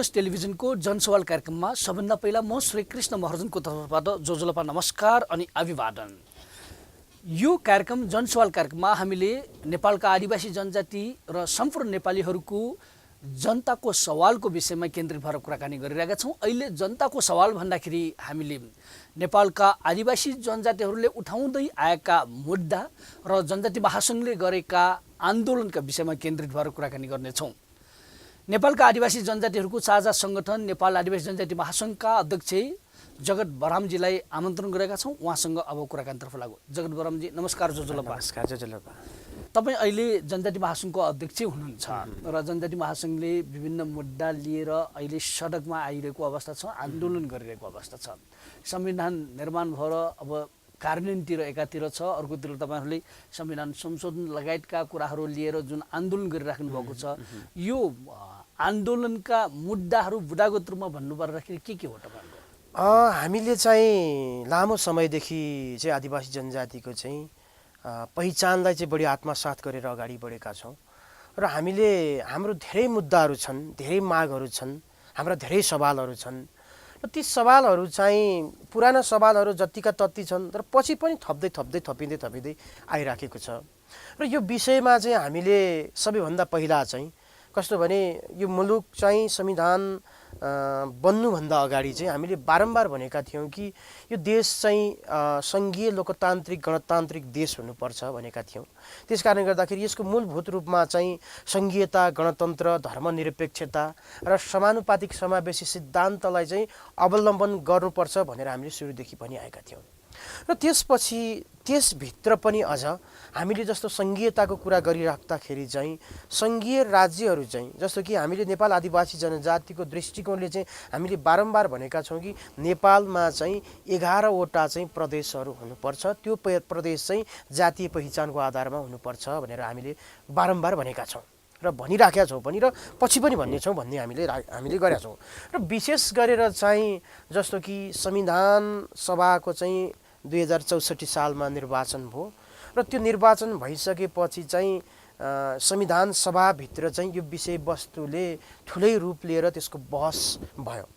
News टेलिभिजनको जनसवाल कार्यक्रममा सबभन्दा पहिला म श्री कृष्ण महर्जनको तर्फबाट जोजोलपा नमस्कार अनि अभिवादन। यो कार्यक्रम जनसवाल कार्यक्रममा हामीले नेपालका आदिवासी जनजाति र सम्पूर्ण नेपालीहरूको जनताको सवालको विषयमा केन्द्रित भएर कुराकानी गरिरहेका छौँ। अहिले जनताको सवाल भन्दाखेरि हामीले नेपालका आदिवासी जनजातिहरूले उठाउँदै आएका मुद्दा र जनजाति महासङ्घले गरेका आन्दोलनका विषयमा केन्द्रित भएर कुराकानी गर्नेछौँ। नेपालका आदिवासी जनजातिहरूको साझा सङ्गठन नेपाल आदिवासी जनजाति महासङ्घका अध्यक्ष जगत बरामजीलाई आमन्त्रण गरेका छौँ। उहाँसँग अब कुराकानीतर्फ लागौँ। जगत बरामजी नमस्कार। जोजोलपा नमस्कार। जोजोलपा तपाईँ अहिले जनजाति महासङ्घको अध्यक्ष हुनुहुन्छ र जनजाति महासङ्घले विभिन्न मुद्दा लिएर अहिले सडकमा आइरहेको अवस्था छ, आन्दोलन गरिरहेको अवस्था छ। संविधान निर्माण भएर अब कार्यान्वयनतिर एकातिर छ, अर्कोतिर तपाईँहरूले संविधान संशोधन लगायतका कुराहरू लिएर जुन आन्दोलन गरिराख्नु भएको छ, यो आन्दोलनका मुद्दाहरू बुदागत रूपमा भन्नुपर्दाखेरि के हो तपाईँहरूको? हामीले चाहिँ लामो समयदेखि चाहिँ आदिवासी जनजातिको चाहिँ पहिचानलाई चाहिँ बढी आत्मसात गरेर अगाडि बढेका छौँ र हाम्रो धेरै मुद्दाहरू छन्, धेरै मागहरू छन्, हाम्रा धेरै सवालहरू छन् र ती सवालहरू चाहिँ पुराना सवालहरू जतिका तति छन्, तर पछि पनि थपिँदै आइराखेको छ। र यो विषयमा चाहिँ हामीले सबैभन्दा पहिला चाहिँ कस्तो भने यो मुलुक चाहिँ संविधान बन्नुभन्दा अगाडि चाहिँ हामीले बारम्बार भनेका थियौँ कि यो देश चाहिँ सङ्घीय लोकतान्त्रिक गणतान्त्रिक देश हुनुपर्छ भनेका थियौँ। त्यस कारणले गर्दाखेरि यसको मूलभूत रूपमा चाहिँ सङ्घीयता, गणतन्त्र, धर्मनिरपेक्षता र समानुपातिक समावेशी सिद्धान्तलाई चाहिँ अवलम्बन गर्नुपर्छ भनेर हामीले सुरुदेखि भनिआएका थियौँ। र त्यसपछि त्यसभित्र पनि अझ हामीले जस्तो सङ्घीयताको कुरा गरिराख्दाखेरि चाहिँ सङ्घीय राज्यहरू चाहिँ जस्तो कि हामीले नेपाल आदिवासी जनजातिको दृष्टिकोणले चाहिँ हामीले बारम्बार भनेका छौँ कि नेपालमा चाहिँ 11वटा चाहिँ प्रदेशहरू हुनुपर्छ, त्यो प्रदेश चाहिँ जातीय पहिचानको आधारमा हुनुपर्छ भनेर हामीले बारम्बार भनेका छौँ र भनिराखेका छौँ पनि र पछि पनि भन्नेछौँ भन्ने हामीले गरेका छौँ। र विशेष गरेर चाहिँ जस्तो कि संविधान सभाको चाहिँ 2064 सालमा निर्वाचन भयो र त्यो निर्वाचन भइसकेपछि चाहिँ संविधान सभाभित्र चाहिँ यो विषयवस्तुले ठुलै रूप लिएर त्यसको बहस भयो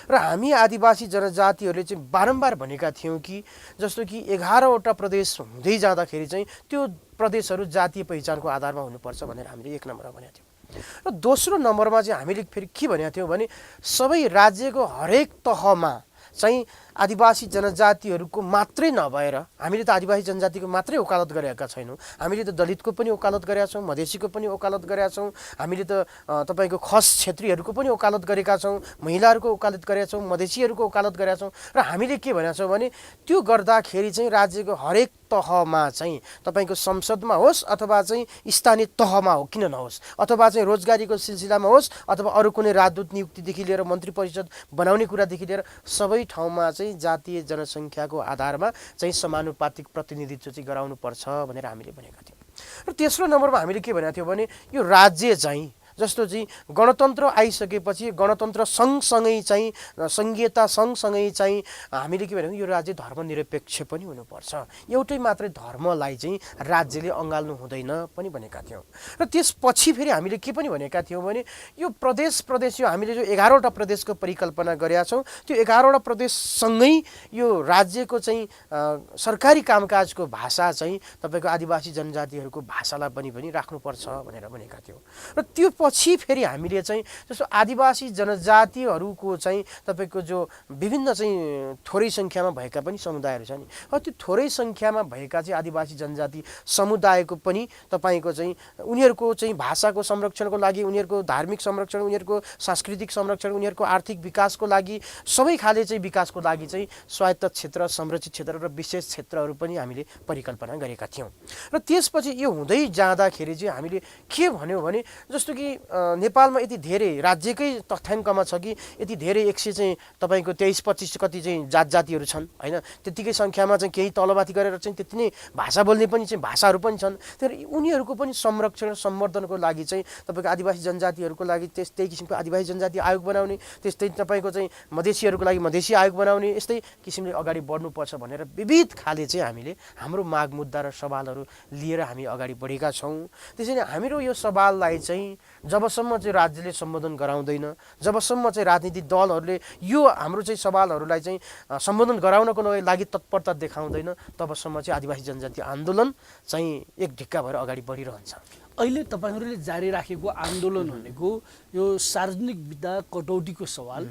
र हामी आदिवासी जनजातिहरूले चाहिँ बारम्बार भनेका थियौँ कि जस्तो कि 11वटा प्रदेश हुँदै जाँदाखेरि चाहिँ त्यो प्रदेशहरू जातीय पहिचानको आधारमा हुनुपर्छ भनेर हामीले एक नम्बरमा भनेका थियौँ। र दोस्रो नम्बरमा चाहिँ हामीले फेरि के भनेका थियौँ भने सबै राज्यको हरेक तहमा चाहिँ आदिवासी जनजातिहरूको मात्रै नभएर हामीले त आदिवासी जनजातिको मात्रै वकालत गरेका छैनौँ, हामीले त दलितको पनि वकालत गरेका छौँ, मधेसीको पनि वकालत गरेका छौँ, हामीले त तपाईँको खस क्षेत्रीहरूको पनि वकालत गरेका छौँ, महिलाहरूको वकालत गरेका छौँ, मधेसीहरूको वकालत गरेका छौँ। र हामीले के भनेका छौँ भने त्यो गर्दाखेरि चाहिँ राज्यको हरेक तहमा चाहिँ तपाईँको संसदमा होस् अथवा चाहिँ स्थानीय तहमा हो किन नहोस्, अथवा चाहिँ रोजगारीको सिलसिलामा होस् अथवा अरू कुनै राजदूत नियुक्तिदेखि लिएर मन्त्री परिषद बनाउने कुरादेखि लिएर सबै ठाउँमा चाहिँ जातीय जनसङ्ख्याको आधारमा चाहिँ समानुपातिक प्रतिनिधित्व चाहिँ गराउनुपर्छ भनेर हामीले भनेका थियौँ। र तेस्रो नम्बरमा हामीले के भनेका थियौँ भने यो राज्य चाहिँ जस्तो चाहिँ गणतन्त्र आइसकेपछि गणतन्त्र सँगसँगै चाहिँ सङ्घीयता सँगसँगै चाहिँ हामीले के भनेको यो राज्य धर्मनिरपेक्ष पनि हुनुपर्छ, एउटै मात्रै धर्मलाई चाहिँ राज्यले अँगाल्नु हुँदैन पनि भनेका थियौँ। र त्यसपछि फेरि हामीले के पनि भनेका थियौँ भने यो प्रदेश यो हामीले जो 11वटा प्रदेशको परिकल्पना गरेका छौँ त्यो 11वटा प्रदेशसँगै यो राज्यको चाहिँ सरकारी कामकाजको भाषा चाहिँ तपाईँको आदिवासी जनजातिहरूको भाषालाई पनि राख्नुपर्छ भनेर भनेका थियौँ। र त्यो पछि फेरि हामीले चाहिँ जस्तो आदिवासी जनजातिहरूको चाहिँ तपाईँको जो विभिन्न चाहिँ थोरै सङ्ख्यामा भएका पनि समुदायहरू छ नि, त्यो थोरै सङ्ख्यामा भएका चाहिँ आदिवासी जनजाति समुदायको पनि तपाईँको चाहिँ उनीहरूको चाहिँ भाषाको संरक्षणको लागि, उनीहरूको धार्मिक संरक्षण, उनीहरूको सांस्कृतिक संरक्षण, उनीहरूको आर्थिक विकासको लागि, सबै खाले चाहिँ विकासको लागि चाहिँ स्वायत्त क्षेत्र, संरक्षित क्षेत्र र विशेष क्षेत्रहरू पनि हामीले परिकल्पना गरेका थियौँ। र त्यसपछि यो हुँदै जाँदाखेरि चाहिँ हामीले के भन्यौँ भने जस्तो कि नेपालमा यति धेरै राज्यकै तथ्याङ्कमा छ कि यति धेरै 100 चाहिँ तपाईँको 23-25 कति चाहिँ जातिहरू छन् होइन, त्यतिकै सङ्ख्यामा चाहिँ केही तलमाथि गरेर चाहिँ त्यति नै भाषा बोल्ने पनि चाहिँ भाषाहरू पनि छन्। तर उनीहरूको पनि संरक्षण सम्वर्धनको लागि चाहिँ तपाईँको आदिवासी जनजातिहरूको लागि त्यस्तै किसिमको आदिवासी जनजाति आयोग बनाउने, त्यस्तै तपाईँको चाहिँ मधेसीहरूको लागि मधेसी आयोग बनाउने, यस्तै किसिमले अगाडि बढ्नुपर्छ भनेर विविध खाले चाहिँ हामीले हाम्रो माग मुद्दा र सवालहरू लिएर हामी अगाडि बढेका छौँ। त्यसैले हाम्रो यो सवाललाई चाहिँ जबसम्म चाहिँ राज्यले सम्बोधन गराउँदैन, जबसम्म चाहिँ राजनीतिक दलहरूले यो हाम्रो चाहिँ सवालहरूलाई चाहिँ सम्बोधन गराउनको लागि तत्परता देखाउँदैन, तबसम्म चाहिँ आदिवासी जनजाति आन्दोलन चाहिँ एक ढिक्का भएर अगाडि बढिरहन्छ। अहिले तपाईँहरूले जारी राखेको आन्दोलन भनेको यो सार्वजनिक विधा कटौतीको सवाल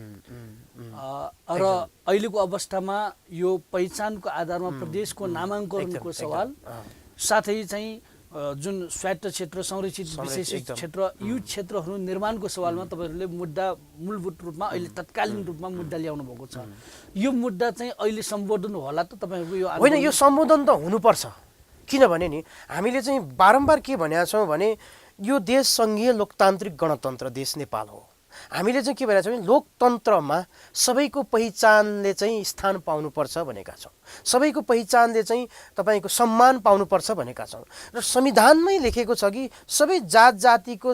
र अहिलेको अवस्थामा यो पहिचानको आधारमा प्रदेशको नामाङ्करणको सवाल, साथै चाहिँ जुन स्वायत्त क्षेत्र, संरक्षित विशेष क्षेत्र, यी क्षेत्रहरू निर्माणको सवालमा तपाईँहरूले मुद्दा मूलभूत रूपमा अहिले तत्कालीन रूपमा मुद्दा ल्याउनु भएको छ। यो मुद्दा चाहिँ अहिले सम्बोधन होला त तपाईँहरूको? यो होइन, यो सम्बोधन त हुनुपर्छ। किनभने नि हामीले चाहिँ बारम्बार के भनेका छौँ भने यो देश सङ्घीय लोकतान्त्रिक गणतन्त्र देश नेपाल हो। हामीले चाहिँ के भनेका छौँ भने लोकतन्त्रमा सबैको पहिचानले चाहिँ स्थान पाउनुपर्छ भनेका छौँ, सबैको पहिचानले चाहिँ तपाईँको सम्मान पाउनुपर्छ भनेका छौँ। र संविधानमै लेखेको छ कि सबै जात जातिको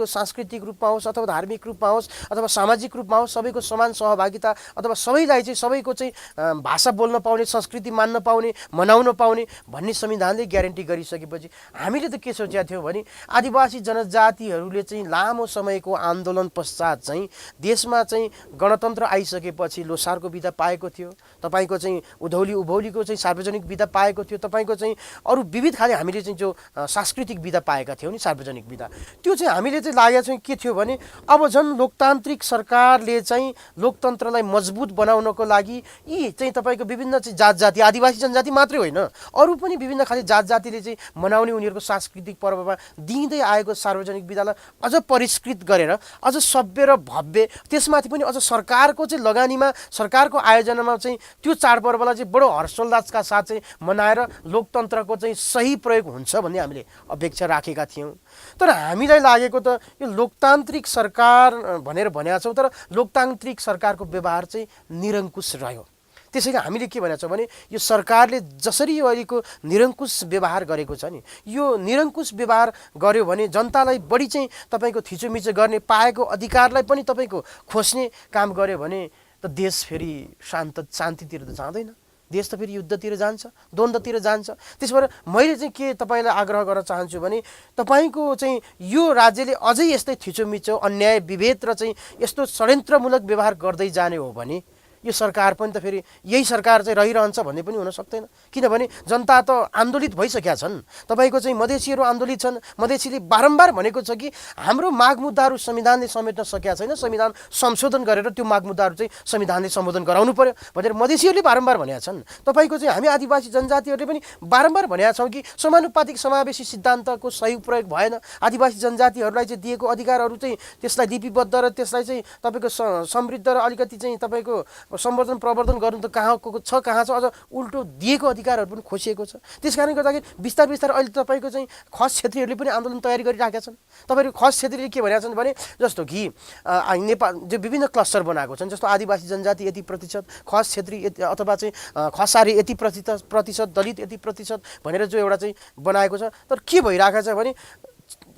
सांस्कृतिक रूपमा होस् अथवा धार्मिक रूपमा होस् अथवा सामाजिक रूपमा होस्, सबैको समान सहभागिता अथवा सबैलाई चाहिँ सबैको चाहिँ भाषा बोल्न पाउने, संस्कृति मान्न पाउने, मनाउन पाउने भन्ने संविधानले ग्यारेन्टी गरिसकेपछि हामीले त के सोचेका थियौँ भने आदिवासी जनजातिहरूले चाहिँ लामो समयको आन्दोलन पश्चात चाहिँ देशमा चाहिँ गणतन्त्र आइसकेपछि लोसारको बिदा पाएको थियो, तपाईँको चाहिँ उभौलीको चाहिँ सार्वजनिक बिदा पाएको थियो, तपाईँको चाहिँ अरू विविध खाले हामीले चाहिँ जो सांस्कृतिक बिदा पाएका थियौँ नि, सार्वजनिक बिदा, त्यो चाहिँ हामीले चाहिँ लागेको चाहिँ के थियो भने अब झन् लोकतान्त्रिक सरकारले चाहिँ लोकतन्त्रलाई मजबुत बनाउनको लागि यी चाहिँ तपाईँको विभिन्न चाहिँ जात जाति, आदिवासी जनजाति मात्रै होइन अरू पनि विभिन्न खाले जात जातिले चाहिँ मनाउने उनीहरूको सांस्कृतिक पर्वमा दिँदै आएको सार्वजनिक बिदालाई अझ परिष्कृत गरेर अझ सभ्य र भव्य, त्यसमाथि पनि अझ सरकारको चाहिँ लगानीमा, सरकारको आयोजनामा चाहिँ त्यो चाडपर्वलाई चाहिँ बडो हर्षोल्लासका साथ चाहिँ मनाएर लोकतन्त्रको चाहिँ सही प्रयोग हुन्छ भन्ने हामीले अपेक्षा राखेका थियौँ। तर हामीलाई लागेको त यो लोकतान्त्रिक सरकार भनेर भनेका छौँ, तर लोकतान्त्रिक सरकारको व्यवहार चाहिँ निरङ्कुश रह्यो। त्यसैले हामीले के भनेको छौँ भने यो सरकारले जसरी यो अहिलेको निरङ्कुश व्यवहार गरेको छ नि, यो निरङ्कुश व्यवहार गर्यो भने जनतालाई बढी चाहिँ तपाईँको थिचोमिचो गर्ने पाएको अधिकारलाई पनि तपाईँको खोज्ने काम गर्यो भने त देश फेरि शान्तितिर त जाँदैन, देश त फेरि युद्धतिर जान्छ, द्वन्द्वतिर जान्छ। त्यस भएर मैले चाहिँ के तपाईँलाई आग्रह गर्न चाहन्छु भने तपाईँको चाहिँ यो राज्यले अझै यस्तै थिचोमिचो, अन्याय, विभेद र चाहिँ यस्तो षड्यन्त्रमूलक व्यवहार गर्दै जाने हो भने यो सरकार पनि त फेरि यही सरकार चाहिँ रहिरहन्छ भन्ने पनि हुन सक्दैन। किनभने जनता त आन्दोलित भइसकेका छन्, तपाईँको चाहिँ मधेसीहरू आन्दोलित छन्। मधेसीले बारम्बार भनेको छ कि हाम्रो माग मुद्दाहरू संविधानले समेट्न सकेका छैन, संविधान संशोधन गरेर त्यो माग मुद्दाहरू चाहिँ संविधानले सम्बोधन गराउनु पर्यो भनेर मधेसीहरूले बारम्बार भनेका छन्। तपाईँको चाहिँ हामी आदिवासी जनजातिहरूले पनि बारम्बार भनेका छौँ कि समानुपातिक समावेशी सिद्धान्तको सही प्रयोग भएन, आदिवासी जनजातिहरूलाई चाहिँ दिएको अधिकारहरू चाहिँ त्यसलाई लिपिबद्ध र त्यसलाई चाहिँ तपाईँको समृद्ध र अलिकति चाहिँ तपाईँको सम्वर्धन प्रवर्धन गर्नु त कहाँ छ अझ उल्टो दिएको अधिकारहरू पनि खोसिएको छ। त्यस कारणले गर्दाखेरि बिस्तारै अहिले तपाईँको चाहिँ खस क्षेत्रीहरूले पनि आन्दोलन तयारी गरिराखेका छन्। तपाईँको खस क्षेत्रीले के भनेका छन् भने जस्तो कि नेपाल जो विभिन्न क्लस्टर बनाएको छन्, जस्तो आदिवासी जनजाति यति प्रतिशत, खस क्षेत्री अथवा चाहिँ खसारी यति प्रतिशत, दलित यति प्रतिशत भनेर जो एउटा चाहिँ बनाएको छ। तर के भइरहेको छ भने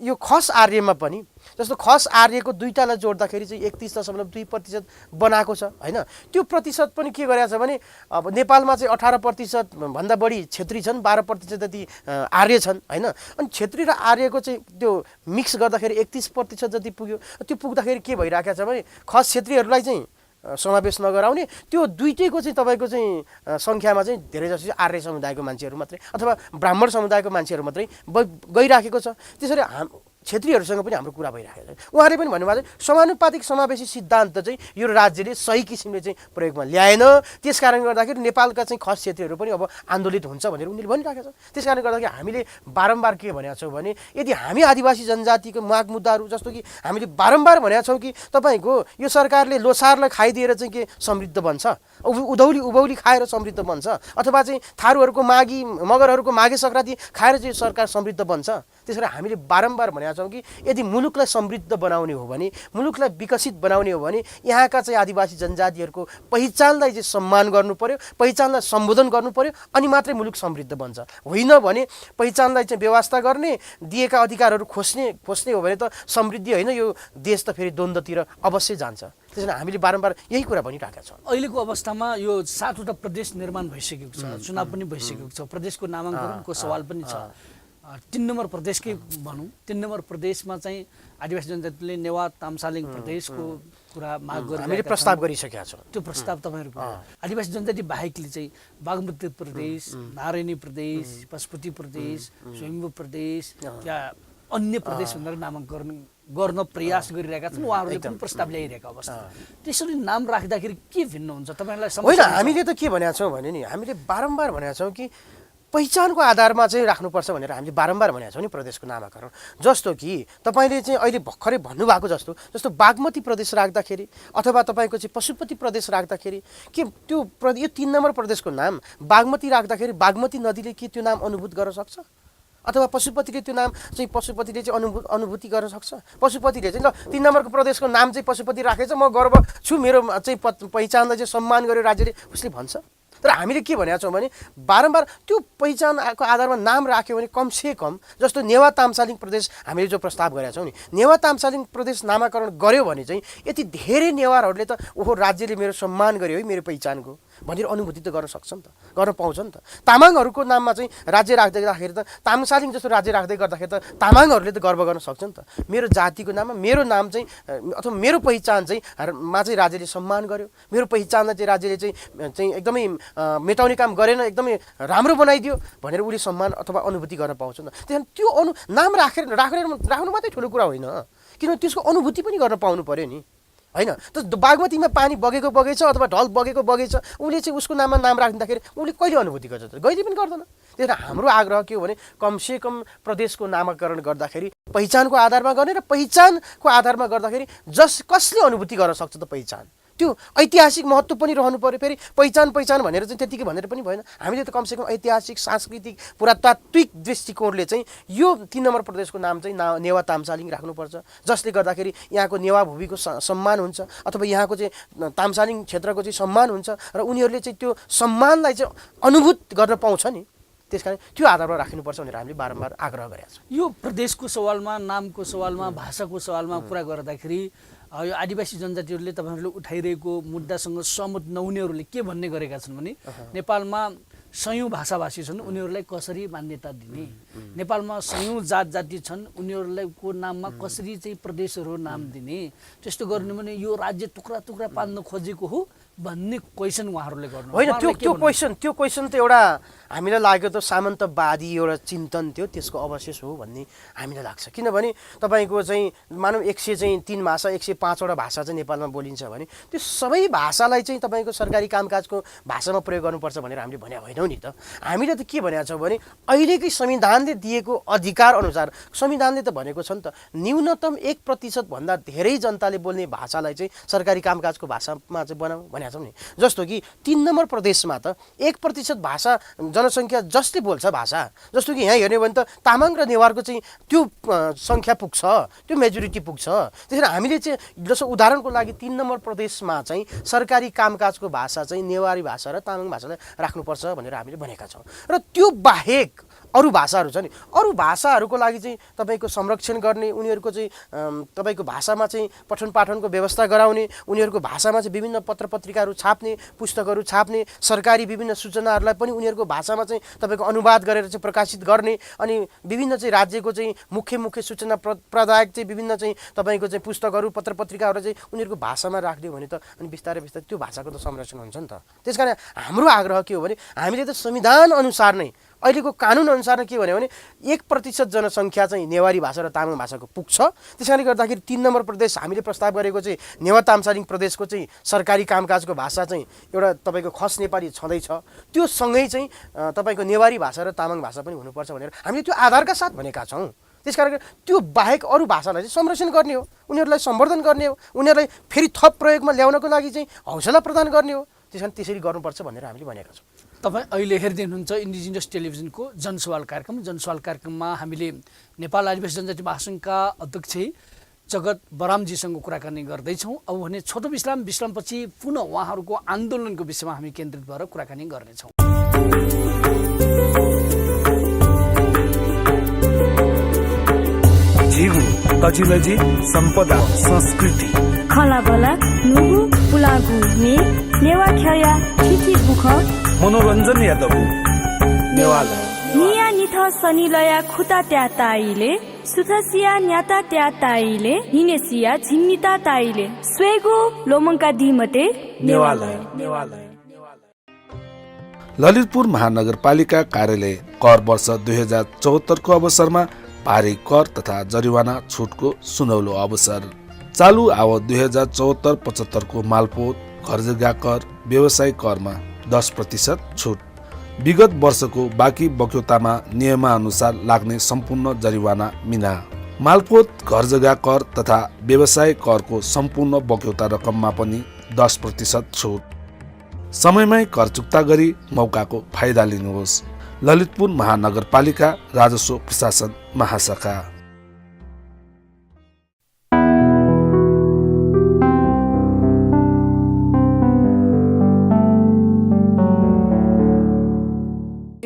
यो खस आर्यमा पनि जस्तो खस आर्यको दुईटालाई जोड्दाखेरि चाहिँ 31.2% बनाएको छ होइन। त्यो प्रतिशत पनि के गरेको छ भने अब नेपालमा चाहिँ 18% भन्दा बढी क्षेत्री छन्, 12% जति आर्य छन् होइन। अनि क्षेत्री र आर्यको चाहिँ त्यो मिक्स गर्दाखेरि 31% जति पुग्यो। त्यो पुग्दाखेरि के भइरहेको छ भने खस क्षेत्रीहरूलाई चाहिँ समावेश नगराउने, त्यो दुईटैको चाहिँ तपाईँको चाहिँ सङ्ख्यामा चाहिँ धेरै जसो आर्य समुदायको मान्छेहरू मात्रै अथवा ब्राह्मण समुदायको मान्छेहरू मात्रै गइराखेको छ। त्यसरी क्षेत्रीहरूसँग पनि हाम्रो कुरा भइरहेको छ। उहाँले पनि भन्नुभएको छ समानुपातिक समावेशी सिद्धान्त चाहिँ यो राज्यले सही किसिमले चाहिँ प्रयोगमा ल्याएन, त्यस कारणले गर्दाखेरि नेपालका चाहिँ खस क्षेत्रीहरू पनि अब आन्दोलित हुन्छ भनेर उनीहरूले भनिराखेको छ। त्यस कारणले गर्दाखेरि हामीले बारम्बार के भनेका छौँ भने यदि हामी आदिवासी जनजातिको माग मुद्दाहरू जस्तो कि हामीले बारम्बार भनेका छौँ कि तपाईँको यो सरकारले लोसारलाई खाइदिएर चाहिँ के समृद्ध बन्छ, उभौली खाएर समृद्ध बन्छ, अथवा चाहिँ थारूहरूको माघी मगरहरूको माघे सङ्क्रान्ति खाएर चाहिँ सरकार समृद्ध बन्छ। त्यसरी हामीले बारम्बार भनेका छौँ कि यदि मुलुकलाई समृद्ध बनाउने हो भने, मुलुकलाई विकसित बनाउने हो भने यहाँका चाहिँ आदिवासी जनजातिहरूको पहिचानलाई चाहिँ सम्मान गर्नु पर्यो, पहिचानलाई सम्बोधन गर्नु पर्यो, अनि मात्रै मुलुक समृद्ध बन्छ। होइन भने पहिचानलाई चाहिँ व्यवस्था गर्ने, दिएका अधिकारहरू खोज्ने हो भने त समृद्धि होइन, यो देश त फेरि द्वन्द्वतिर अवश्य जान्छ। त्यसैले हामीले बारम्बार यही कुरा भनिरहेका छौँ। अहिलेको अवस्थामा यो 7वटा प्रदेश निर्माण भइसकेको छ, चुनाव पनि भइसकेको छ, प्रदेशको नामाङ्करणको सवाल पनि छ। 3 नम्बर प्रदेशकै भनौँ 3 नम्बर प्रदेशमा चाहिँ आदिवासी जनजातिले नेवा तामसालिङ प्रदेशको कुरा माग गरेर हामीले प्रस्ताव गरिसकेका छौँ। त्यो प्रस्ताव तपाईँहरूको आदिवासी जनजाति बाहेकले चाहिँ बागमती प्रदेश, नारायणी प्रदेश, पशुपति प्रदेश, स्वयम्भू प्रदेश या अन्य प्रदेश भनेर नामाकरण गर्न प्रयास गरिरहेका छन्। उहाँहरूले पनि प्रस्ताव ल्याइरहेका अवस्था। त्यसरी नाम राख्दाखेरि के भिन्न हुन्छ तपाईँलाई? होइन, हामीले त के भनेका छौँ भने नि हामीले बारम्बार भनेका छौँ कि पहिचानको आधारमा चाहिँ राख्नुपर्छ भनेर हामीले बारम्बार भनेका छौँ नि प्रदेशको नामाकरण। जस्तो कि तपाईँले चाहिँ अहिले भर्खरै भन्नुभएको जस्तो बागमती प्रदेश राख्दाखेरि अथवा तपाईँको चाहिँ पशुपति प्रदेश राख्दाखेरि के त्यो यो 3 नम्बर प्रदेशको नाम बागमती राख्दाखेरि बागमती नदीले के त्यो नाम अनुभूत गर्न सक्छ? अथवा पशुपतिले त्यो नाम चाहिँ पशुपतिले चाहिँ अनुभूति गर्न सक्छ? पशुपतिले चाहिँ ल 3 नम्बरको प्रदेशको नाम चाहिँ पशुपति राखेछ, म गर्व छु, मेरो चाहिँ पहिचानलाई चाहिँ सम्मान गर्यो राज्यले, उसले भन्छ। तर हामीले के भनेका छौँ भने बारम्बार त्यो पहिचानको आधारमा नाम राख्यो भने कमसेकम जस्तो नेवा तामसालिङ प्रदेश हामीले जो प्रस्ताव गरेका छौँ नि, नेवा तामसालिङ प्रदेश नामाकरण गर्यो भने चाहिँ यति धेरै नेवारहरूले त ओहो राज्यले मेरो सम्मान गर्यो है मेरो पहिचानको भनेर अनुभूति त गर्न सक्छ नि त, गर्न पाउँछ नि त। तामाङहरूको नाममा चाहिँ राज्य राख्दाखेरि त तामसालिङ जस्तो राज्य राख्दै गर्दाखेरि त तामाङहरूले त गर्व गर्न सक्छ नि त। मेरो जातिको नाममा मेरो नाम चाहिँ अथवा मेरो पहिचान चाहिँ राज्यले सम्मान गर्यो, मेरो पहिचानलाई चाहिँ राज्यले चाहिँ एकदमै मेटाउने काम गरेन, एकदमै राम्रो बनाइदियो भनेर उसले सम्मान अथवा अनुभूति गर्न पाउँछ नि त। त्यहाँदेखि त्यो नाम राख्नु मात्रै ठुलो कुरा होइन, किनभने त्यसको अनुभूति पनि गर्न पाउनु पर्यो नि, होइन? त बागमतीमा पानी बगेको बगैछ अथवा ढल बगेको बगैछ, उसले चाहिँ उसको नाममा नाम राख्दाखेरि उसले कहिले अनुभूति गर्छ त? कहिले पनि गर्दैन। त्यही भएर हाम्रो आग्रह के हो भने कमसेकम प्रदेशको नामाकरण गर्दाखेरि पहिचानको आधारमा गर्ने र पहिचानको आधारमा गर्दाखेरि कसले अनुभूति गर्न सक्छ त पहिचान, त्यो ऐतिहासिक महत्त्व पनि रहनु पर्यो। फेरि पहिचान भनेर चाहिँ त्यतिकै भनेर पनि भएन। हामीले त कमसेकम ऐतिहासिक सांस्कृतिक पुरातात्विक दृष्टिकोणले चाहिँ यो 3 नम्बर प्रदेशको नाम चाहिँ नेवा तामसालिङ राख्नुपर्छ, जसले गर्दाखेरि यहाँको नेवा भूमिको सम्मान हुन्छ अथवा यहाँको चाहिँ तामसालिङ क्षेत्रको चाहिँ सम्मान हुन्छ र उनीहरूले चाहिँ त्यो सम्मानलाई चाहिँ अनुभूत गर्न पाउँछ नि। त्यसकारण त्यो आधारमा राख्नुपर्छ भनेर हामीले बारम्बार आग्रह गरेका छौँ। यो प्रदेशको सवालमा, नामको सवालमा, भाषाको सवालमा कुरा गर्दाखेरि यो आदिवासी जनजातिहरूले तपाईँहरूले उठाइरहेको मुद्दासँग सहमत नहुनेहरूले के भन्ने गरेका छन् भने नेपालमा सयौँ भाषाभाषी छन्, उनीहरूलाई कसरी मान्यता दिने? नेपालमा सयौँ जाति छन्, उनीहरूलाई को नाममा कसरी चाहिँ प्रदेशहरू नाम दिने? त्यस्तो गर्नु भने यो राज्य टुक्रा पार्न खोजेको हो भन्ने क्वेसन उहाँहरूले गर्नु होइन। त्यो क्वेसन त एउटा हामीलाई लाग्यो त सामन्तवादी एउटा चिन्तन थियो, त्यसको अवशेष हो भन्ने हामीलाई लाग्छ। किनभने तपाईँको चाहिँ मानव 103 भाषा 105वटा भाषा चाहिँ नेपालमा बोलिन्छ भने त्यो सबै भाषालाई चाहिँ तपाईँको सरकारी कामकाजको भाषामा प्रयोग गर्नुपर्छ भनेर हामीले भनेको होइनौँ नि त। हामीले त के भनेका छौँ भने अहिलेकै संविधानले दिएको अधिकार अनुसार संविधानले त भनेको छ नि त न्यूनतम 1% भन्दा धेरै जनताले बोल्ने भाषालाई चाहिँ सरकारी कामकाजको भाषामा चाहिँ बनाऊ भनेको छौँ नि। जस्तो कि 3 नम्बर प्रदेशमा त 1% भाषा जनसङ्ख्या जसले बोल्छ भाषा, जस्तो कि यहाँ हेर्ने भने त तामाङ र नेवारको चाहिँ त्यो सङ्ख्या पुग्छ, त्यो मेजोरिटी पुग्छ। त्यसरी हामीले चाहिँ जस्तो उदाहरणको लागि 3 नम्बर प्रदेशमा चाहिँ सरकारी कामकाजको भाषा चाहिँ नेवारी भाषा र तामाङ भाषालाई राख्नुपर्छ भनेर हामीले भनेका छौँ। र त्यो बाहेक अरू भाषाहरू छ नि, अरू भाषाहरूको लागि चाहिँ तपाईँको संरक्षण गर्ने, उनीहरूको चाहिँ तपाईँको भाषामा चाहिँ पठन पाठनको व्यवस्था गराउने, उनीहरूको भाषामा चाहिँ विभिन्न पत्र पत्रिकाहरू छाप्ने, पुस्तकहरू छाप्ने, सरकारी विभिन्न सूचनाहरूलाई पनि उनीहरूको भाषामा चाहिँ तपाईँको अनुवाद गरेर चाहिँ प्रकाशित गर्ने, अनि विभिन्न चाहिँ राज्यको चाहिँ मुख्य सूचना प्रदायक चाहिँ विभिन्न चाहिँ तपाईँको चाहिँ पुस्तकहरू पत्र पत्रिकाहरू चाहिँ उनीहरूको भाषामा राखिदियो भने त अनि बिस्तारै त्यो भाषाको त संरक्षण हुन्छ नि त। त्यसकारण हाम्रो आग्रह के हो भने हामीले त संविधान अनुसार नै अहिलेको कानुन अनुसार के भन्यो भने 1% जनसङ्ख्या चाहिँ नेवारी भाषा र तामाङ भाषाको पुग्छ। त्यसकारणले गर्दाखेरि 3 नम्बर प्रदेश हामीले प्रस्ताव गरेको चाहिँ नेवा तामसालिङ प्रदेशको चाहिँ सरकारी कामकाजको भाषा चाहिँ एउटा तपाईँको खस नेपाली छँदैछ, त्यो सँगै चाहिँ तपाईँको नेवारी भाषा र तामाङ भाषा पनि हुनुपर्छ भनेर हामीले त्यो आधारका साथ भनेका छौँ। त्यसकारण त्यो बाहेक अरू भाषालाई चाहिँ संरक्षण गर्ने हो, उनीहरूलाई सम्वर्धन गर्ने हो, उनीहरूलाई फेरि थप प्रयोगमा ल्याउनको लागि चाहिँ हौसला प्रदान गर्ने हो। त्यसकारण त्यसरी गर्नुपर्छ भनेर हामीले भनेका छौँ। तपाईँ अहिले हेर्दै हुनुहुन्छ इन्डिजिनियस टेलिभिजनको जनसवाल कार्यक्रममा हामीले नेपाल आदिवासी जनजाति महासङ्घका अध्यक्ष जगत बरामजीसँग कुराकानी गर्दैछौँ। अब भने छोटो विश्रामपछि पुनः उहाँहरूको आन्दोलनको विषयमा हामी केन्द्रित भएर कुराकानी गर्नेछौँ। जीवु तजिलजी सम्पदा संस्कृति खलाबला नुगु पुलागु मे नेवा खया छिछि बुख मनोरञ्जन यादव नेवाला निया निथ सनिलया खुता त्या ताइले सुथसिया न्याता त्या ताइले हिनेसिया झिन्निता ताइले स्वेगो लोमङ्का दिमते नेवालय ललितपुर महानगरपालिका कार्यालय कर वर्ष 2074 को अवसरमा भारी कर तथा जरिवाना छुटको सुनौलो अवसर। चालु आवत 2074-75 को मालपोत घर जग्गा कर व्यवसाय करमा 10% छुट। विगत वर्षको बाँकी बक्यौतामा नियमानुसार लाग्ने सम्पूर्ण जरिवाना मिना। मालपोत घर जग्गा कर तथा व्यवसाय करको सम्पूर्ण बक्यौता रकममा पनि 10% छुट। समयमै कर चुक्ता गरी मौकाको फाइदा लिनुहोस्। ललितपुर महानगरपालिका राजस्व प्रशासन महाशाखा।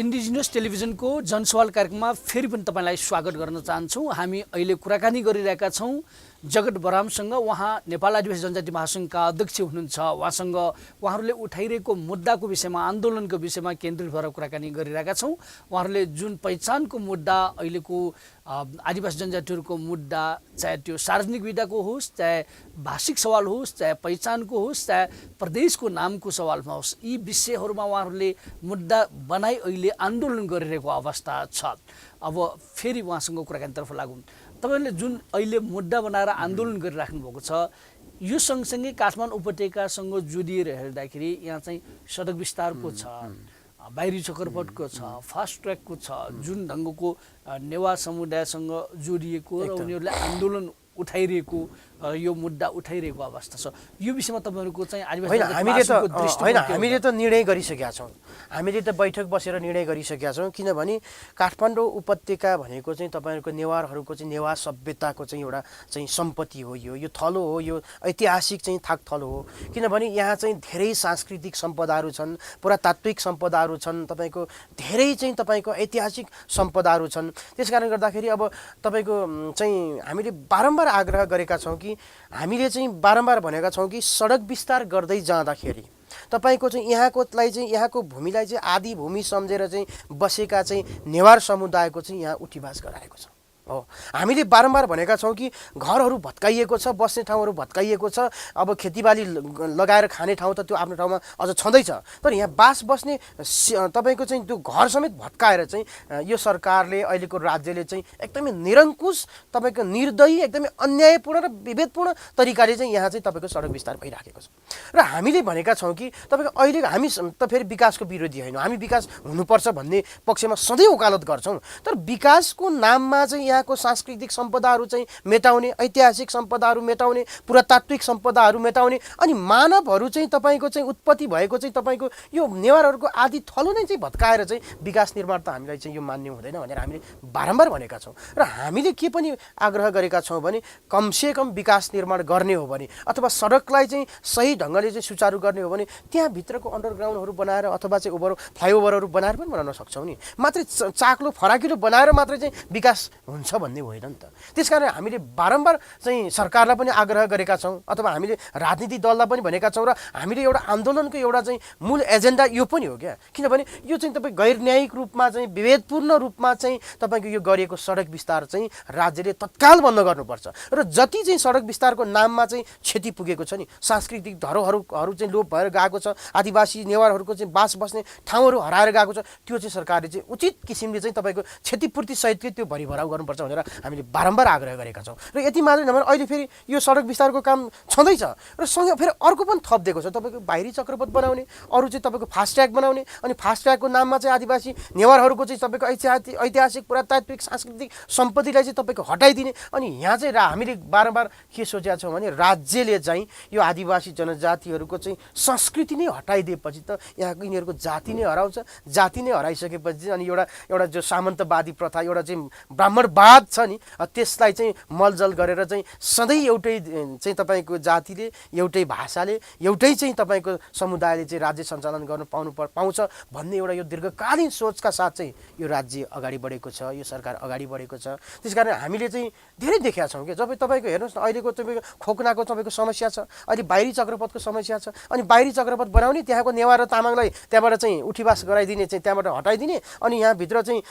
इन्डिजिनियस टेलिभिजनको जनसवाल कार्यक्रममा फेरि पनि तपाईँलाई स्वागत गर्न चाहन्छौँ। हामी अहिले कुराकानी गरिरहेका छौँ जगत बरामसँग। उहाँ नेपाल आदिवासी जनजाति महासङ्घका अध्यक्ष हुनुहुन्छ। उहाँहरूले उठाइरहेको मुद्दाको विषयमा, आन्दोलनको विषयमा केन्द्रित भएर कुराकानी गरिरहेका छौँ। उहाँहरूले जुन पहिचानको मुद्दा, अहिलेको आदिवासी जनजातिहरूको मुद्दा, चाहे त्यो सार्वजनिक विधाको होस्, चाहे भाषिक सवाल होस्, चाहे पहिचानको होस्, चाहे प्रदेशको नामको सवालमा होस्, यी विषयहरूमा उहाँहरूले मुद्दा बनाई अहिले आन्दोलन गरिरहेको अवस्था छ। अब फेरि उहाँसँग कुराकानीतर्फ लागौँ। तपाईँहरूले जुन अहिले मुद्दा बनाएर आन्दोलन गरिराख्नु भएको छ, यो सँगसँगै काठमाडौँ उपत्यकासँग जोडिएर हेर्दाखेरि यहाँ चाहिँ सडक विस्तारको छ, बाहिरी चक्रपथको छ, फास्ट ट्र्याकको छ, जुन ढङ्गको नेवा समुदायसँग जोडिएको र उनीहरूले आन्दोलन उठाइरहेको यो मुद्दा उठाइरहेको अवस्था छ। यो विषयमा तपाईँहरूको चाहिँ हामीले त निर्णय गरिसकेका छौँ। हामीले त बैठक बसेर निर्णय गरिसकेका छौँ। किनभने काठमाडौँ उपत्यका भनेको चाहिँ तपाईँहरूको नेवारहरूको चाहिँ नेवार सभ्यताको चाहिँ एउटा चाहिँ सम्पत्ति हो। यो थलो हो, यो ऐतिहासिक चाहिँ थाक थलो हो। किनभने यहाँ चाहिँ धेरै सांस्कृतिक सम्पदाहरू छन्, पुरातात्विक सम्पदाहरू छन्, तपाईँको धेरै चाहिँ तपाईँको ऐतिहासिक सम्पदाहरू छन्। त्यस कारणले गर्दाखेरि अब तपाईँको चाहिँ हामीले बारम्बार आग्रह गरेका छौँ कि हामीले चाहिँ बारम्बार भनेका छौँ कि सडक विस्तार गर्दै जाँदाखेरि तपाईँको चाहिँ यहाँकोलाई चाहिँ यहाँको भूमिलाई चाहिँ आदि भूमि सम्झेर चाहिँ बसेका चाहिँ नेवार समुदायको चाहिँ यहाँ उठीवास गराएको छ हो। हामीले बारम्बार भनेका छौँ कि घरहरू भत्काइएको छ, बस्ने ठाउँहरू भत्काइएको छ। अब खेतीबाली लगाएर खाने ठाउँ त त्यो आफ्नो ठाउँमा अझ छँदैछ, तर यहाँ बास बस्ने तपाईँको चाहिँ त्यो घर समेत भत्काएर चाहिँ यो सरकारले, अहिलेको राज्यले चाहिँ एकदमै निरङ्कुश, तपाईँको निर्दयी, एकदमै अन्यायपूर्ण र विभेदपूर्ण तरिकाले चाहिँ यहाँ चाहिँ तपाईँको सडक विस्तार भइराखेको छ। र हामीले भनेका छौँ कि तपाईँको अहिले हामी त फेरि विकासको विरोधी होइन, हामी विकास हुनुपर्छ भन्ने पक्षमा सधैँ वकालत गर्छौँ। तर विकासको नाममा चाहिँ यहाँको सांस्कृतिक सम्पदाहरू चाहिँ मेटाउने, ऐतिहासिक सम्पदाहरू मेटाउने, पुरातात्विक सम्पदाहरू मेटाउने, अनि मानवहरू चाहिँ तपाईँको चाहिँ उत्पत्ति भएको चाहिँ तपाईँको यो नेवारहरूको आदि थलो नै चाहिँ भत्काएर चाहिँ विकास निर्माण त हामीलाई चाहिँ यो मान्य हुँदैन भनेर हामीले बारम्बार भनेका छौँ। र हामीले के पनि आग्रह गरेका छौँ भने कमसेकम विकास निर्माण गर्ने हो भने अथवा सडकलाई चाहिँ सही ढङ्गले चाहिँ सुचारू गर्ने हो भने त्यहाँभित्रको अन्डरग्राउन्डहरू बनाएर अथवा चाहिँ फ्लाइओभरहरू बनाएर पनि बनाउन सक्छौँ नि। मात्रै चाक्लो फराकिलो बनाएर मात्रै चाहिँ विकास हुन्छ भन्ने होइन नि त। त्यसकारण हामीले बारम्बार चाहिँ सरकारलाई पनि आग्रह गरेका छौँ अथवा हामीले राजनीतिक दललाई पनि भनेका छौँ। र हामीले एउटा आन्दोलनको एउटा चाहिँ मूल एजेन्डा यो पनि हो क्या। किनभने यो चाहिँ तपाईँ गैर न्यायिक रूपमा चाहिँ विभेदपूर्ण रूपमा चाहिँ तपाईँको यो गरिएको सडक विस्तार चाहिँ राज्यले तत्काल बन्द गर्नुपर्छ। र जति चाहिँ सडक विस्तारको नाममा चाहिँ क्षति पुगेको छ नि, सांस्कृतिक धरोहरहरू चाहिँ लोप भएर गएको छ, आदिवासी नेवारहरूको चाहिँ बास बस्ने ठाउँहरू हराएर गएको छ, त्यो चाहिँ सरकारले चाहिँ उचित किसिमले चाहिँ तपाईँको क्षतिपूर्ति सहितकै त्यो भरिभराउ गर्नुपर्छ भनेर हामीले बारम्बार आग्रह गरेका छौँ। र यति मात्रै नभएर अहिले फेरि यो सडक विस्तारको काम छँदैछ र सँगै फेरि अर्को पनि थप दिएको छ, तपाईँको बाहिरी चक्रपथ बनाउने, अरू चाहिँ तपाईँको फास्ट ट्र्याक बनाउने, अनि फास्ट ट्र्याकको नाममा चाहिँ आदिवासी नेवारहरूको चाहिँ तपाईँको ऐतिहासिक पुरातात्विक सांस्कृतिक सम्पत्तिलाई चाहिँ तपाईँको हटाइदिने। अनि यहाँ चाहिँ हामीले बारम्बार के सोचेका छौँ भने राज्यले चाहिँ यो आदिवासी जनजातिहरूको चाहिँ संस्कृति नै हटाइदिएपछि त यहाँको यिनीहरूको जाति नै हराउँछ। जाति नै हराइसकेपछि अनि एउटा जो सामन्तवादी प्रथा, एउटा चाहिँ ब्राह्मणवाद विवाद छ नि त्यसलाई चाहिँ मलजल गरेर चाहिँ सधैँ एउटै चाहिँ तपाईँको जातिले एउटै भाषाले एउटै चाहिँ तपाईँको समुदायले चाहिँ राज्य सञ्चालन गर्न पाउँछ भन्ने एउटा यो दीर्घकालीन सोचका साथ चाहिँ यो राज्य अगाडि बढेको छ, यो सरकार अगाडि बढेको छ। त्यसकारण हामीले चाहिँ धेरै देखेका छौँ कि जब तपाईँको हेर्नुहोस् न अहिलेको तपाईँको खोकनाको तपाईँको समस्या छ, अहिले बाहिरी चक्रपथको समस्या छ, अनि बाहिरी चक्रपथ बनाउने त्यहाँको नेवार र तामाङलाई त्यहाँबाट चाहिँ उठीवास गराइदिने चाहिँ त्यहाँबाट हटाइदिने अनि यहाँभित्र चाहिँ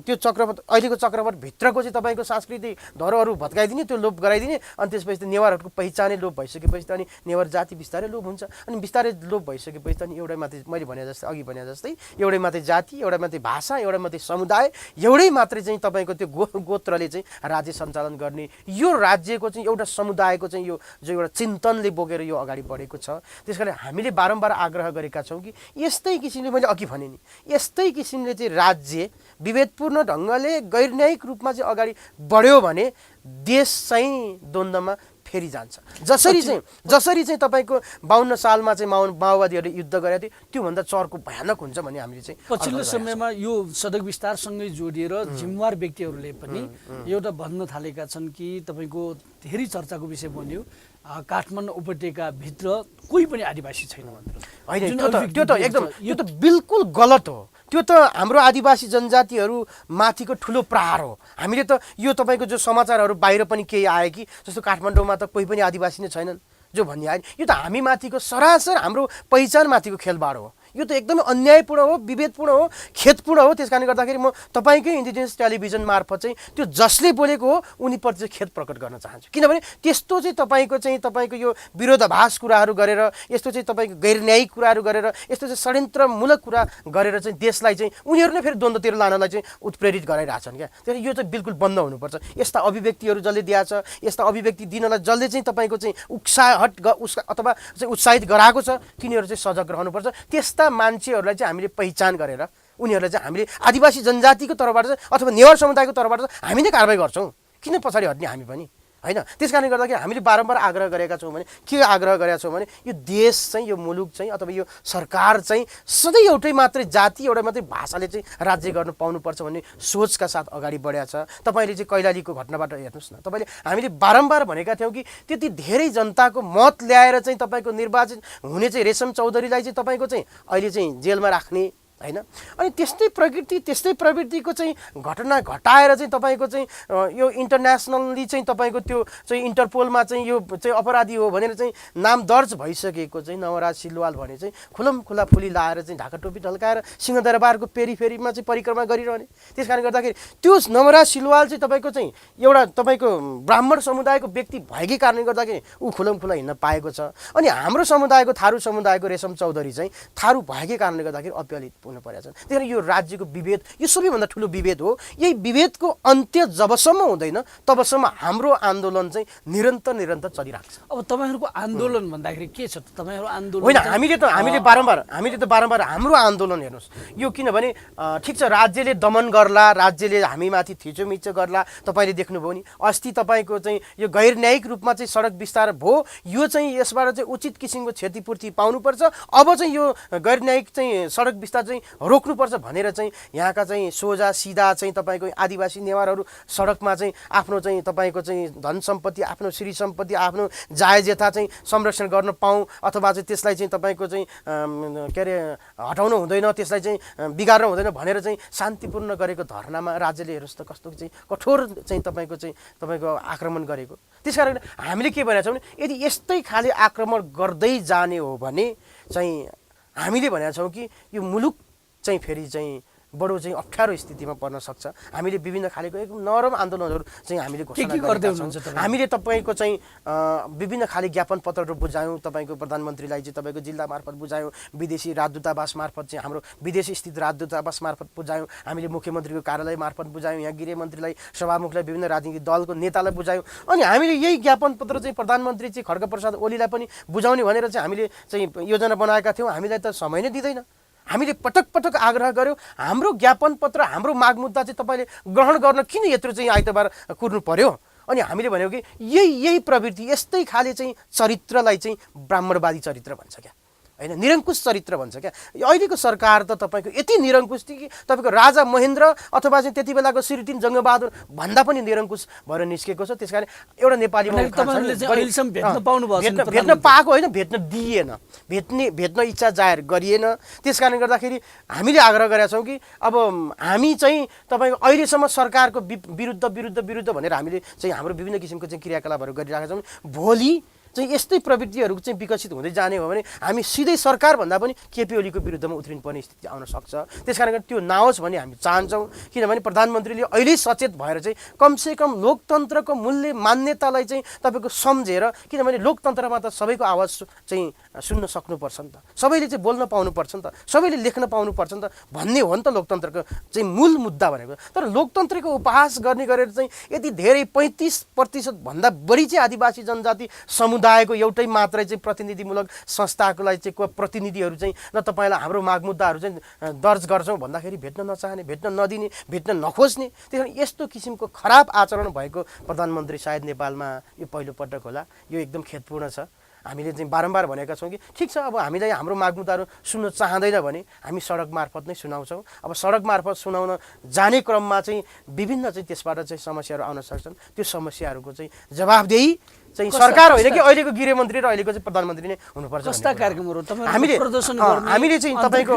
त्यो चक्रपथ अहिलेको चक्रपथभित्रको चाहिँ तपाईँको सांस्कृतिक धरोहरहरू भत्काइदिने, त्यो लोप गराइदिने अनि त्यसपछि त नेवारहरूको पहिचानै लोप भइसकेपछि त अनि नेवार जाति बिस्तारै लोप हुन्छ अनि बिस्तारै लोप भइसकेपछि त अनि एउटै मात्रै मैले भने जस्तै अघि भने जस्तै एउटै मात्रै जाति, एउटै मात्रै भाषा, एउटै मात्रै समुदाय, एउटै मात्रै चाहिँ तपाईँको त्यो गोत्रले चाहिँ राज्य सञ्चालन गर्ने यो राज्यको चाहिँ एउटा समुदायको चाहिँ यो जो एउटा चिन्तनले बोकेर यो अगाडि बढेको छ। त्यसकारण हामीले बारम्बार आग्रह गरेका छौँ कि यस्तै किसिमले मैले अघि भने नि यस्तै किसिमले चाहिँ राज्य विभेदपूर्ण ढङ्गले गैर न्यायिक रूपमा चाहिँ अगाडि बढ्यो भने देश चाहिँ द्वन्द्वमा फेरि जान्छ। जसरी चाहिँ तपाईँको 52 सालमा चाहिँ माओवादीहरूले युद्ध गरेका थिए त्योभन्दा चर्को भयानक हुन्छ भन्ने हामीले चाहिँ पछिल्लो समयमा यो सडक विस्तारसँगै जोडिएर जिम्मेवार व्यक्तिहरूले पनि एउटा भन्न थालेका छन् कि तपाईँको धेरै चर्चाको विषय बन्यो काठमाडौँ उपत्यकाभित्र कोही पनि आदिवासी छैन भनेर। होइन त्यो त बिल्कुल गलत हो। त्यो त हाम्रो आदिवासी जनजातिहरू माथिको ठुलो प्रहार हो। हामीले त यो तपाईँको जो समाचारहरू बाहिर पनि केही आयो कि जस्तो काठमाडौँमा त कोही पनि आदिवासी नै छैनन् जो भन्ने आयो, यो त हामी माथिको सरासर हाम्रो पहिचान माथिको खेलबाड हो। यो त एकदमै अन्यायपूर्ण हो, विभेदपूर्ण हो, खेदपूर्ण हो। त्यस कारणले गर्दाखेरि म तपाईँकै इन्डिजिनियस टेलिभिजन मार्फत चाहिँ त्यो जसले बोलेको हो उनीप्रति चाहिँ खेद प्रकट गर्न चाहन्छु। किनभने त्यस्तो चाहिँ तपाईँको यो विरोधाभास कुराहरू गरेर यस्तो चाहिँ तपाईँको गैर न्यायिक कुराहरू गरेर यस्तो चाहिँ षड्यन्त्रमूलक कुरा गरेर चाहिँ देशलाई चाहिँ उनीहरू नै फेरि द्वन्द्वतिर लानलाई चाहिँ उत्प्रेरित गराइरहेछन् क्या। त्यसैले यो चाहिँ बिल्कुल बन्द हुनुपर्छ। यस्ता अभिव्यक्तिहरू जसले दिएछ, यस्ता अभिव्यक्ति दिनलाई जसले चाहिँ तपाईँको चाहिँ अथवा चाहिँ उत्साहित गराएको छ तिनीहरू चाहिँ सजग रहनुपर्छ। त्यस्ता मान्छेहरूलाई चाहिँ हामीले पहिचान गरेर उनीहरूलाई चाहिँ हामीले आदिवासी जनजातिको तर्फबाट चाहिँ अथवा नेवार समुदायको तर्फबाट चाहिँ हामी नै कारबाही गर्छौँ। किन पछाडि हट्ने हामी पनि होइन। त्यस कारणले गर्दाखेरि हामीले बारम्बार आग्रह गरेका छौँ भने के आग्रह गरेका छौँ भने यो देश चाहिँ यो मुलुक चाहिँ अथवा यो सरकार चाहिँ सधैँ एउटै मात्रै जाति एउटै मात्रै भाषाले चाहिँ राज्य गर्न पाउनुपर्छ भन्ने सोचका साथ अगाडि बढेको छ। तपाईँले चाहिँ कैलालीको घटनाबाट हेर्नुहोस् न, तपाईँले हामीले बारम्बार भनेका थियौँ कि त्यति धेरै जनताको मत ल्याएर चाहिँ तपाईँको निर्वाचित हुने चाहिँ रेशम चौधरीलाई चाहिँ तपाईँको चाहिँ अहिले चाहिँ जेलमा राख्ने होइन। अनि त्यस्तै प्रवृत्तिको चाहिँ घटना घटाएर चाहिँ तपाईँको चाहिँ यो इन्टरनेसनल्ली चाहिँ तपाईँको त्यो चाहिँ इन्टरपोलमा चाहिँ यो चाहिँ अपराधी हो भनेर चाहिँ नाम दर्ज भइसकेको चाहिँ नवराज सिलवाल भने चाहिँ खुला फुली लाएर चाहिँ ढाका टोपी ढल्काएर सिंहदरबारको पेरिफेरीमा चाहिँ परिक्रमा गरिरहने। त्यस कारणले गर्दाखेरि त्यो नवराज सिलवाल चाहिँ तपाईँको चाहिँ एउटा तपाईँको ब्राह्मण समुदायको व्यक्ति भएकै कारणले गर्दाखेरि ऊ खुला हिँड्न पाएको छ। अनि हाम्रो समुदायको थारू समुदायको रेशम चौधरी चाहिँ थारू भएकै कारणले गर्दाखेरि अपलित हुन परेको छ। त्यही भएर यो राज्यको विभेद यो सबैभन्दा ठुलो विभेद हो। यही विभेदको अन्त्य जबसम्म हुँदैन तबसम्म हाम्रो आन्दोलन चाहिँ निरन्तर चलिरहेको छ। अब तपाईँहरूको आन्दोलन भन्दाखेरि के छ? तपाईँहरू आन्दोलन होइन, हामीले त बारम्बार हाम्रो आन्दोलन हेर्नुहोस् यो किनभने ठिक छ राज्यले दमन गर्ला, राज्यले हामीमाथि थिचोमिचो गर्ला। तपाईँले देख्नुभयो नि अस्ति तपाईँको चाहिँ यो गैर न्यायिक रूपमा चाहिँ सडक विस्तार भयो, यो चाहिँ यसबाट चाहिँ उचित किसिमको क्षतिपूर्ति पाउनुपर्छ। अब चाहिँ यो गैर न्यायिक चाहिँ सडक विस्तार चाहिँ रोक्नुपर्छ भनेर चाहिँ यहाँका चाहिँ सोझा सिधा चाहिँ तपाईँको आदिवासी नेवारहरू सडकमा चाहिँ आफ्नो चाहिँ तपाईँको चाहिँ धन सम्पत्ति, आफ्नो श्री सम्पत्ति, आफ्नो जायजेथा चाहिँ संरक्षण गर्न पाऊँ अथवा चाहिँ त्यसलाई चाहिँ तपाईँको चाहिँ के अरे हटाउनु हुँदैन, त्यसलाई चाहिँ बिगार्नु हुँदैन भनेर चाहिँ शान्तिपूर्ण गरेको धरनामा राज्यले हेर्नुहोस् त कस्तो चाहिँ कठोर चाहिँ तपाईँको आक्रमण गरेको। त्यस कारण हामीले के भनेका छौँ भने यदि यस्तै खाले आक्रमण गर्दै जाने हो भने चाहिँ हामीले भनेका छौँ कि यो मुलुक चाहिँ फेरि चाहिँ बडो चाहिँ अप्ठ्यारो स्थितिमा पर्न सक्छ। हामीले विभिन्न खालेको एकदम नरम आन्दोलनहरू चाहिँ हामीले घोषणा गरेका छौँ। हामीले तपाईँको चाहिँ विभिन्न खाले ज्ञापन पत्रहरू बुझायौँ, तपाईँको प्रधानमन्त्रीलाई चाहिँ तपाईँको जिल्ला मार्फत बुझायौँ, विदेशी राजदूतावास मार्फत चाहिँ हाम्रो विदेशी स्थित राजदूतावास मार्फत बुझायौँ, हामीले मुख्यमन्त्रीको कार्यालय मार्फत बुझायौँ, यहाँ गृहमन्त्रीलाई सभामुखलाई विभिन्न राजनीतिक दलको नेतालाई बुझायौँ। अनि हामीले यही ज्ञापन पत्र चाहिँ प्रधानमन्त्री चाहिँ खड्गप्रसाद ओलीलाई पनि बुझाउने भनेर चाहिँ हामीले चाहिँ योजना बनाएका थियौँ। हामीलाई त समय नै दिँदैन। हामीले पटक आग्रह गर्यौँ हाम्रो ज्ञापन पत्र हाम्रो माग मुद्दा चाहिँ तपाईँले ग्रहण गर्न किन यत्रो चाहिँ आइतबार कुर्नु पर्यो। अनि हामीले भन्यौँ कि यही प्रवृत्ति यस्तै खाले चाहिँ चरित्रलाई चाहिँ ब्राह्मणवादी चरित्र भन्छ क्या। होइन, निरङ्कुश चरित्र भन्छ क्या। अहिलेको सरकार त तपाईँको यति निरङ्कुश थियो कि तपाईँको राजा महेन्द्र अथवा चाहिँ त्यति बेलाको श्री 3 जङ्गबहादुर भन्दा पनि निरङ्कुश भएर निस्केको छ। त्यस कारण एउटा नेपालीमा भेट्न पाएको होइन, भेट्न दिइएन, भेट्न इच्छा जाहेर गरिएन। त्यस कारणले गर्दाखेरि हामीले आग्रह गरेका छौँ कि अब हामी चाहिँ तपाईँको अहिलेसम्म सरकारको विरुद्ध भनेर हामीले चाहिँ हाम्रो विभिन्न किसिमको चाहिँ क्रियाकलापहरू गरिरहेका छौँ। भोलि चाहिँ यस्तै प्रवृत्तिहरू चाहिँ विकसित हुँदै जाने हो भने हामी सिधै सरकार भन्दा पनि केपी ओलीको विरुद्धमा उत्रिनुपर्ने स्थिति आउन सक्छ। त्यस कारण त्यो नहोस् भन्ने हामी चाहन्छौँ। किनभने प्रधानमन्त्रीले अहिले सचेत भएर चाहिँ कमसेकम लोकतन्त्रको मूल्य मान्यतालाई चाहिँ तपाईँको सम्झेर, किनभने लोकतन्त्रमा त सबैको आवाज चाहिँ सुन्न सक्नुपर्छ नि त, सबैले चाहिँ बोल्न पाउनुपर्छ नि त, सबैले लेख्न पाउनुपर्छ नि त भन्ने हो नि त लोकतन्त्रको चाहिँ मूल मुद्दा भनेको। तर लोकतन्त्रको उपहास गर्ने गरेर चाहिँ यति धेरै 35% भन्दा बढी चाहिँ आदिवासी जनजाति समुदायको एउटै मात्रै चाहिँ प्रतिनिधिमूलक संस्थाकोलाई चाहिँ प्रतिनिधिहरू चाहिँ ल तपाईँलाई हाम्रो माग मुद्दाहरू चाहिँ दर्ज गर्छौँ भन्दाखेरि भेट्न नचाहने, भेट्न नदिने, भेट्न नखोज्ने। त्यस कारण यस्तो किसिमको खराब आचरण भएको प्रधानमन्त्री सायद नेपालमा यो पहिलोपटक होला। यो एकदम खेदपूर्ण छ। हामीले चाहिँ बारम्बार भनेका छौँ कि ठिक छ, अब हामीलाई हाम्रो माग मुद्दाहरू सुन्न चाहँदैन भने हामी सडक मार्फत नै सुनाउँछौँ। अब सडक मार्फत सुनाउन जाने क्रममा चाहिँ विभिन्न चाहिँ त्यसबाट चाहिँ समस्याहरू आउन सक्छन्। त्यो समस्याहरूको चाहिँ जवाबदेही चाहिँ सरकार होइन कि अहिलेको गृहमन्त्री र अहिलेको चाहिँ प्रधानमन्त्री नै हुनुपर्छ। कस्ता कार्यक्रमहरू हामीले चाहिँ तपाईँको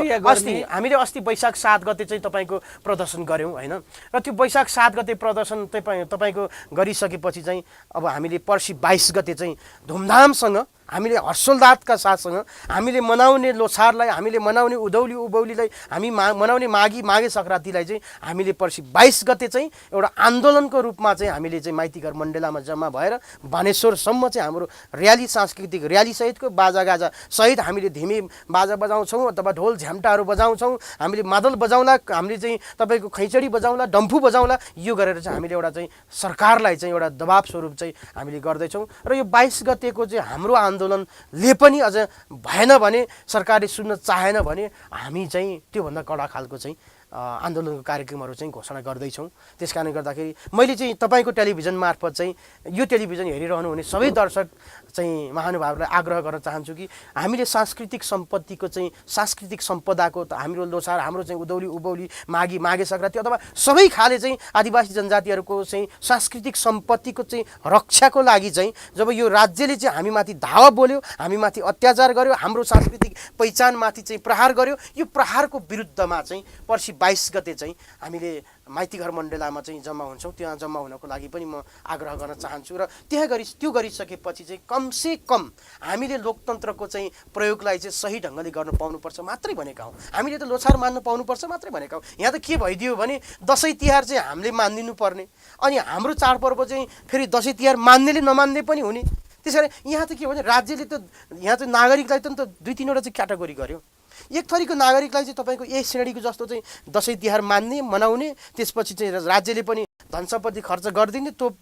हामीले अस्ति वैशाख 7 गते चाहिँ तपाईँको प्रदर्शन गऱ्यौँ होइन, र त्यो वैशाख 7 गते प्रदर्शन तपाईँको गरिसकेपछि चाहिँ अब हामीले पर्सि 22 गते चाहिँ धुमधामसँग हामीले हर्षोल्लासका साथसँग हामीले मनाउने लोछारलाई, हामीले मनाउने उधौली उभौलीलाई, हामी मनाउने माघे सङ्क्रान्तिलाई चाहिँ हामीले पर्सि 22 गते चाहिँ एउटा आन्दोलनको रूपमा चाहिँ हामीले चाहिँ माइतीघर मण्डेलामा जम्मा भएर बानेश्वरसम्म चाहिँ हाम्रो र्याली, सांस्कृतिक र्याली सहितको बाजागाजा सहित हामीले धिमी बाजा बजाउँछौँ अथवा ढोल झ्याम्टाहरू बजाउँछौँ, हामीले मादल बजाउँला, हामीले चाहिँ तपाईँको खैँचडी बजाउँला, डम्फु बजाउँला। यो गरेर चाहिँ हामीले एउटा चाहिँ सरकारलाई चाहिँ एउटा दबाब स्वरूप चाहिँ हामीले गर्दैछौँ। र यो 22 गतेको चाहिँ हाम्रो आन्दोलनले पनि अझ भएन भने, सरकारले सुन्न चाहेन भने हामी चाहिँ त्योभन्दा कडा खालको चाहिँ आन्दोलनको कार्यक्रमहरू चाहिँ घोषणा गर्दैछौँ। त्यस कारणले गर्दाखेरि मैले चाहिँ तपाईँको टेलिभिजन मार्फत चाहिँ यो टेलिभिजन हेरिरहनु हुने सबै दर्शक चाहिँ महानुभावहरूलाई आग्रह गर्न चाहन्छु कि हामीले सांस्कृतिक सम्पत्तिको चाहिँ सांस्कृतिक सम्पदाको त हाम्रो लोसार, हाम्रो चाहिँ उधौली उभौली, माघे सङ्क्रान्ति अथवा सबै खाले चाहिँ आदिवासी जनजातिहरूको चाहिँ सांस्कृतिक सम्पत्तिको चाहिँ रक्षाको लागि चाहिँ जब यो राज्यले चाहिँ हामीमाथि धावा बोल्यो, हामीमाथि अत्याचार गर्यो, हाम्रो सांस्कृतिक पहिचानमाथि चाहिँ प्रहार गर्यो, यो प्रहारको विरुद्धमा चाहिँ पर्सि 22 गते चाहिँ हामीले माइतीघर मण्डेलामा चाहिँ जम्मा हुन्छौँ। त्यहाँ जम्मा हुनको लागि पनि म आग्रह गर्न चाहन्छु। र त्यो गरिसकेपछि चाहिँ कमसे कम हामीले लोकतन्त्रको चाहिँ प्रयोगलाई चाहिँ सही ढङ्गले गर्न पाउनुपर्छ मात्रै भनेका हौँ। हामीले त लोछार मान्न पाउनुपर्छ मात्रै भनेका हौँ। यहाँ त के भइदियो भने दसैँ तिहार चाहिँ हामीले मानिदिनु पर्ने, अनि हाम्रो चाडपर्व चाहिँ फेरि दसैँ तिहार मान्नेले नमान्ने पनि हुने। त्यसैले यहाँ त के भने राज्यले त यहाँ चाहिँ नागरिकलाई त 2-3वटा चाहिँ क्याटेगोरी गर्यो। एक थरीको नागरिकलाई चाहिँ तपाईँको ए श्रेणीको जस्तो चाहिँ दसैँ तिहार मान्ने, मनाउने, त्यसपछि चाहिँ राज्यले पनि धन सम्पत्ति खर्च गरिदिने, तोप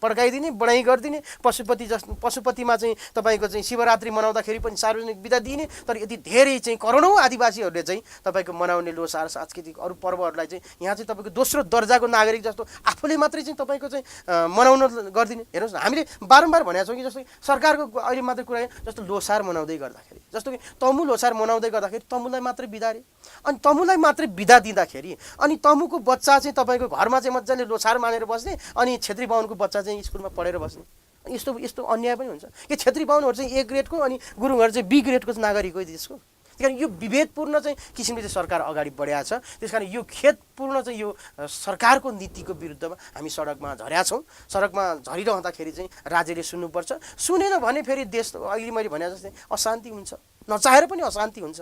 पड्काइदिने, बढाइ गरिदिने, पशुपतिमा चाहिँ तपाईँको चाहिँ शिवरात्रि मनाउँदाखेरि पनि सार्वजनिक बिदा दिने। तर यति धेरै चाहिँ करोडौँ आदिवासीहरूले चाहिँ तपाईँको मनाउने लोसार, सांस्कृतिक अरू पर्वहरूलाई चाहिँ यहाँ चाहिँ तपाईँको दोस्रो दर्जाको नागरिक जस्तो आफूले मात्रै चाहिँ तपाईँको चाहिँ मनाउन गरिदिने। हेर्नुहोस् न, हामीले बारम्बार भनेका छौँ कि जस्तो सरकारको अहिले मात्रै कुरा जस्तो लोसार मनाउँदै गर्दाखेरि, जस्तो कि तमु लोसार मनाउँदै गर्दाखेरि तमुलाई मात्रै बिदा अरे, अनि तमुलाई मात्रै बिदा दिँदाखेरि अनि तमुको बच्चा चाहिँ तपाईँको घरमा चाहिँ मजाले लोछार मानेर बस्ने, अनि छेत्री बाहुनको बच्चा चाहिँ स्कुलमा पढेर बस्ने। यस्तो अन्याय पनि हुन्छ कि छेत्री बाहुनहरू चाहिँ ए ग्रेडको अनि गुरुङहरू चाहिँ बी ग्रेडको नागरिक हो देशको। त्यस कारण यो विभेदपूर्ण चाहिँ किसिमले चाहिँ सरकार अगाडि बढेको छ। त्यस कारण यो खेदपूर्ण चाहिँ यो सरकारको नीतिको विरुद्धमा हामी सडकमा झरेका छौँ। सडकमा झरिरहँदाखेरि चाहिँ राज्यले सुन्नुपर्छ। सुनेन भने फेरि देश अहिले मैले भने जस्तै अशान्ति हुन्छ, नचाहेर पनि अशान्ति हुन्छ।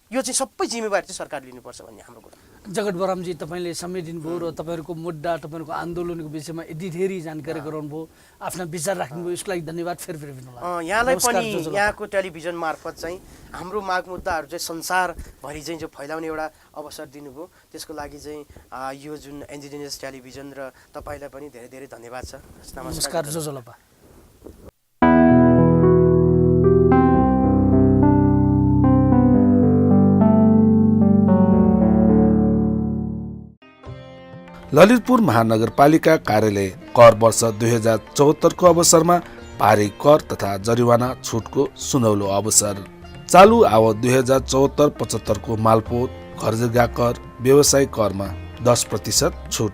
यो चाहिँ सबै जिम्मेवारी चाहिँ सरकार लिनुपर्छ भन्ने हाम्रो कुरा। जगत बरामजी, तपाईँले समय दिनुभयो र तपाईँहरूको मुद्दा, तपाईँहरूको आन्दोलनको विषयमा यति धेरै जानकारी गराउनुभयो, आफ्ना विचार राख्नुभयो, यसको लागि धन्यवाद फेरि यहाँलाई पनि यहाँको टेलिभिजन मार्फत चाहिँ हाम्रो माग मुद्दाहरू चाहिँ संसारभरि चाहिँ जो फैलाउने एउटा अवसर दिनुभयो, त्यसको लागि चाहिँ यो जुन इन्डिजिनियस टेलिभिजन र तपाईँलाई पनि धेरै धेरै धन्यवाद छ। नमस्कार जोजोलपा। ललितपुर महानगरपालिका कार्यालय कर वर्ष 2074 को अवसरमा भारी कर तथा जरिवाना छुटको सुनौलो अवसर। चालु आवत 2074-75 को मालपोत, घर जग्गा कर, व्यवसाय करमा 10% छुट।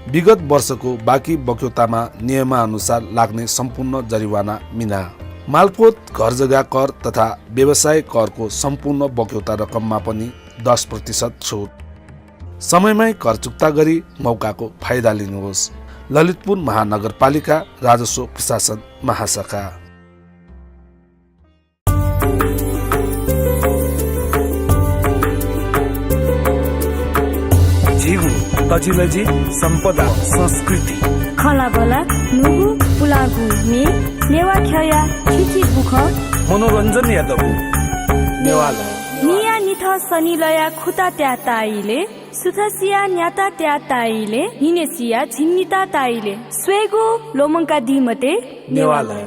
विगत वर्षको बाँकी बक्यौतामा नियमानुसार लाग्ने सम्पूर्ण जरिवाना मिना। मालपोत, घर जग्गा कर तथा व्यवसाय करको सम्पूर्ण बक्यौता रकममा पनि 10% छुट। समयमै कर चुक्ता गरी मौकाको फाइदा लिनुहोस्। ललितपुर महानगरपालिका राजस्व प्रशासन महाशाखा। झिगु तजिलजी सम्पदा संस्कृति खलाबला नुगु पुलागु मे नेवा खया छिछि बुख मनोरञ्जन यादव नेवाला निया निथ सनिलया खुता त्या ताइले सुथसिया न्याता त्या ताइले हिनेसिया झिन्निता ताइले स्वेगु लोमङ्का दिमते नेवाला